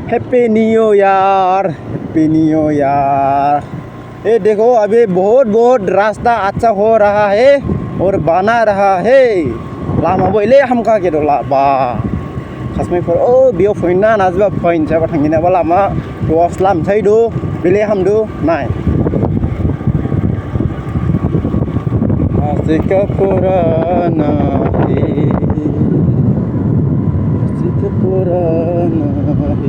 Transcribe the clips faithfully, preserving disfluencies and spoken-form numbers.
Happy New Year, Happy New Year। ये देखो, अभी बहुत बहुत रास्ता अच्छा हो रहा है और बना रहा है। Lama bo ile hamkha khe do la ba. Khasmai phor o bio phoina najba phoin jaba thangina ba lama. To slam thai do, bile ham do nai. Asik purana hai, asik purana hai.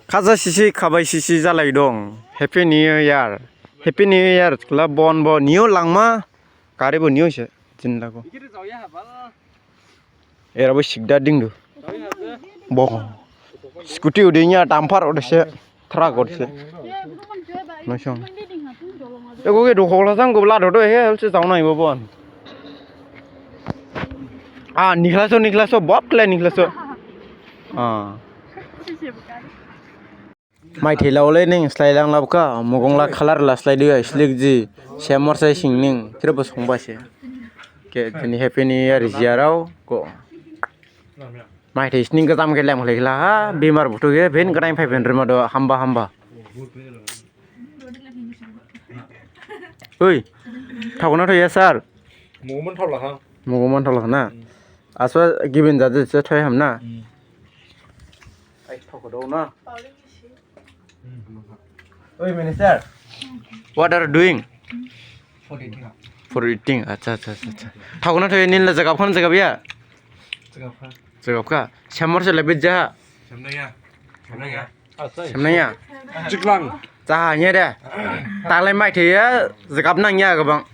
Khaja sisi, khabai sisi jalai dong. Happy New Year. Happy New Year. Kla bon bo new langma. Kari bo new se. Jin lago. Era bo sikda dingdu. Bo. Scooty udinya, dumper udise. Truck udise. Nosong. Ego ge do khokla jang go la do do he se jauna ibo bon. Ah, nikhlaso, nikhlaso, bob kle nikhlaso. Ah. Maithai laolai ning slai lang labkha, mugong la colour la slai diya, slik ji, semor sai sing ning, kira bo songba se. Ke, jini Happy New Year jiyarao, ko. Maithai sning gajam ke lem khlai khla ha, bimar buthu ke, phin gadain phai phin rima do, hamba hamba. Oi, thokna thoya sir. Muguman thaola ha. Muguman thaola na. Hmm. Aswa gibin jade se thoi ham na. Hmm. Ai thokdo na. Oi, minister. What are you doing? For eating. For eating. Acha, acha, acha, acha. Thokna thoi ninla jagab khan jagab ya? Jagab khan. Jagab kha. Semor se lebit ja. Semnaya. Semnaya. Semnaya. Jiklang. Jaha nya de. Talai maithai ya jagab nang ya gabang.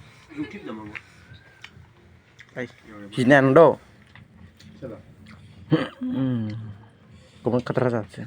Ai, hinan do. Hmm. Gabang khatra jase.